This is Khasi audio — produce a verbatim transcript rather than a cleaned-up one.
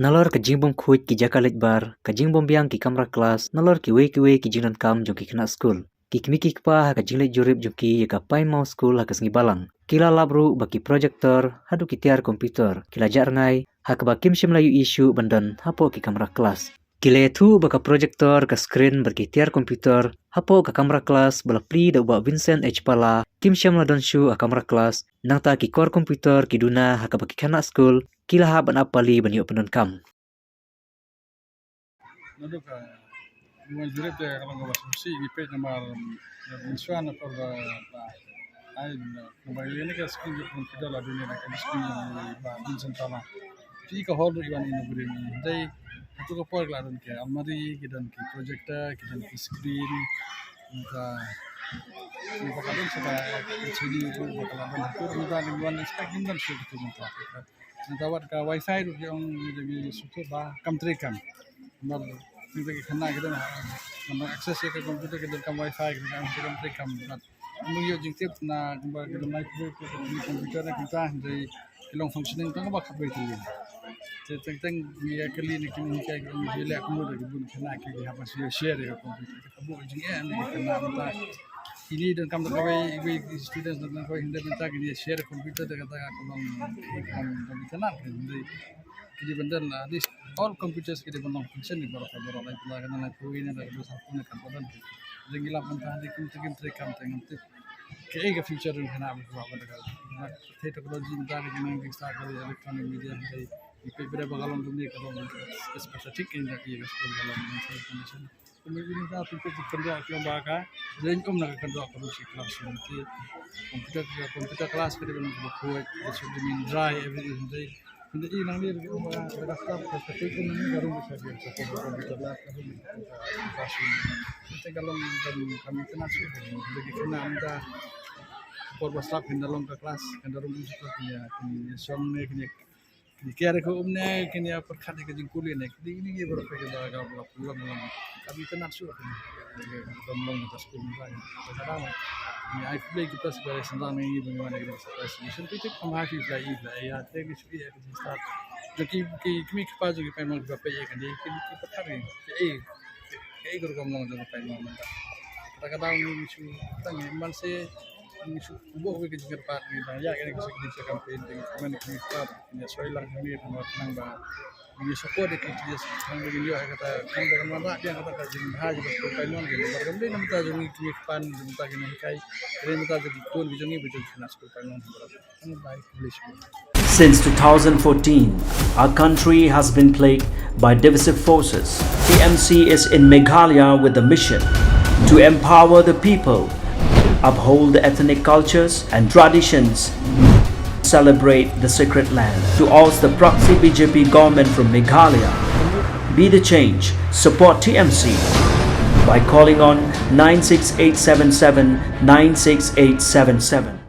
Nalor ka jingbym khuid ki jaka leit bar, ka jingbym biang ki kamra klas, nalor kiwei kiwei ki jingdonkam jong ki khynnah skul. Ki kmie ki kpa ha ka jingleit jurip jong ki ïa ka Pine Mount School ha ka sngi Balang. Ki la lap ruh ba ki projector, haduh ki tiar computer, ki la jah rngai, ha kaba kim shym la ïohi shuh ban don hapoh ki kamra klas. Ki la ïathuh ba ka projector, ka screen bad ki tiar computer hapoh ka kamra klas ba la plie da u Bah Vincent H Pala, kim shym la don shuh ha kamra klas, nangta ki kor computer ki duna ha kaba ki khynnah skul ki la hap ban ap pali ban ïoh pyndonkam. Naduh ka ngi wan jurip te ka long kaba sngewsih, ngi peit namar, um, mynshuwa na por ba, ba ai, namar ïa kane ka skul jong ka computer la duna na ka skul jong i Bah Vincent Pala. Te ka hall ruh i wan inaugurate ïa i. Hynrei hato ka por ki la don ki almari, ki don ki projector, ki don ki screen. Nangta, nangta ka don sa ka L C D ruh ba ka la don hato, nangta ngi wan expect ngim don shuh kito nangta. Nangta wat ka wifi ruh ki ong ngi da ngi sngewthuh ba kam treikam. Namar ngi da ki khynnah ki don, namar access ïa ka computer ki donkam wifi, ki donkam, ki donkam treikam. Bad kumba ngi ïoh jingtip na kumba ki don microwave, ki don computer na kumta, hynrei ki long functioning tang ba khatwei tylli. Te teng teng ngi ïa kylli na kine ki, ki ong ngi leh kumno da ki bun khynnah ki, ki hap ban share ïa ka computer. Ka bun jingeh na ki khynnah mynta. Kine donkam da kawei, iwei ki students donkam kawei, hynrei mynta kine share computer da kata ka long, ka long, ka long, ka long, kine ban don, at least all computers ki dei ban long function ni baroh baroh, lai pula ka don, lai pula ka don, lai pula ka don. Jong ngi lap mynta hynrei kim, kim treikam te ngam tip kaei ka future jong kine ba ka don. Te technology mynta ki nang ki start ka electronic media hynrei ngi peit ba ka long kumne, ka long, it's pathetic in that area, ka long in such condition. Kumne mynta phi peit ki kynroh ki ong ba ka ring um na ka kynroh ka ruh shi classroom ki computer, ka computer class ka dei ban kaba khuid, it should be dry every day. Hynrei hynrei i nangne ruh ki ong ba ka dei ka, ka peit um nangne ka ruh ka dei ka computer class, ka ruh ka classroom. Te ka long ka, ka maintenance ka ruh hynrei ki khynnah mynta por ba slap kin da long ka class, kin da rung um shuh, kin ïa, kin ïa shong ne, kin ïa Ki kiar ïa ka um ne, kin ïa pyrkhat ïa ka jingkuli ne, kine, kine ki baroh ki ba ka, ba ka long, long. Ka bit tynat shuh kine. Ka long, long ka skul ni ba. Ka dang. Ni ai phi blei kita sebagai sendang ni ba ngi wan ïa ka surprise solution. Ki tip kam hai phi blei, blei ïa te ki shuh ïa ka jingstad. Jong ki, ki kmie ki kpa jong ki Pine Mount ki ba peit ïa kane, ki, ki pyrkhat ïa. Ki, ki, ki rukom long jong ka Pine Mount mynta. Kadang-kadang ngi shu tang ngi man se ngi shu buh ïa ka jingkyrpad ngi dang ïa kane ka shu campaign te ngi kmen ngi kyrpad. Ngi soi lang kane, ngi khnang ba ngi support ïa ki, ki, khnang ba ngin ïoh ïa kata, khnang ba kan wanrah biang kata ka jingbha jong ka Pine Mount ki. Namar kam dei na bynta jong ngi ki kpan, na bynta ki nonghikai, ka dei na bynta jong ki khun ki jong ngi ba jong ki khynnah skul Pine Mount. Tang ba ngi khublei shibun. Since two thousand fourteen, our country has been plagued by divisive forces. T M C is in Meghalaya with the mission to empower the people, uphold the ethnic cultures and traditions, celebrate the sacred land. To oust the proxy B J P government from Meghalaya, be the change, support T M C by calling on nine six eight seven seven nine six eight seven seven.